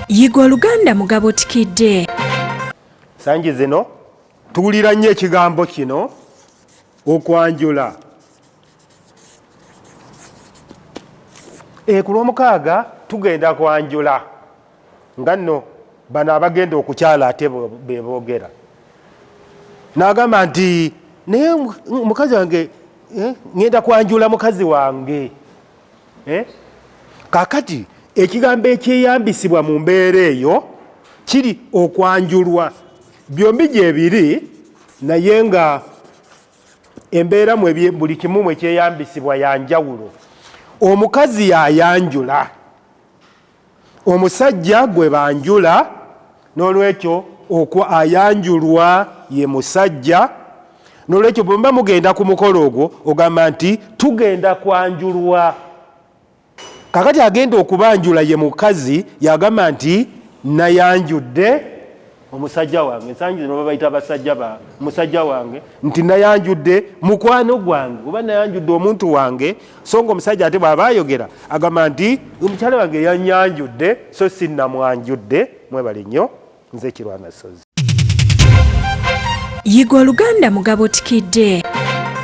Yiga Oluganda Mugabo Tikidde. Sangi zino tuwulira nnyo ekigambo kino okwanjula. E, ku lwomukaaga tugenda kwanjula nga nno bano abagenda okukyala ate be boogera n'agamba nti naye mukazi wange eh, ŋŋenda kwanjula mukazi wange Eh? Kakati ekigambo ekyeyambisibwa mu mbeera eyo kiri okwanjulwa. Byombi gyebiri naye nga embeera mwe buli kimu mwe kyeyambisibwa ya njawulo. Omukazi yayanjula, omusajja gwe banjula, n'olwekyo okwo ayanjulwa ye musajja. N'olwekyo bwe muba mugenda ku mukolo ogwo ogamba nti tugenda kwanjulwa. Kakati agenda okubanjula ye mukazi, yagamba nti nayanjudde omusajja wange. Ensangi zino babayita basajja ba musajja wange, nti nayanjudde mukwano gwange oba nayanjudde omuntu wange. So nga omusajja ate bw'aba ayogera agamba nti omukyala wange yanyanjudde, so si namwanjudde. Mwebale nnyo, nze Kirwana Ssozi. Yiga Oluganda Mugabo Tikidde.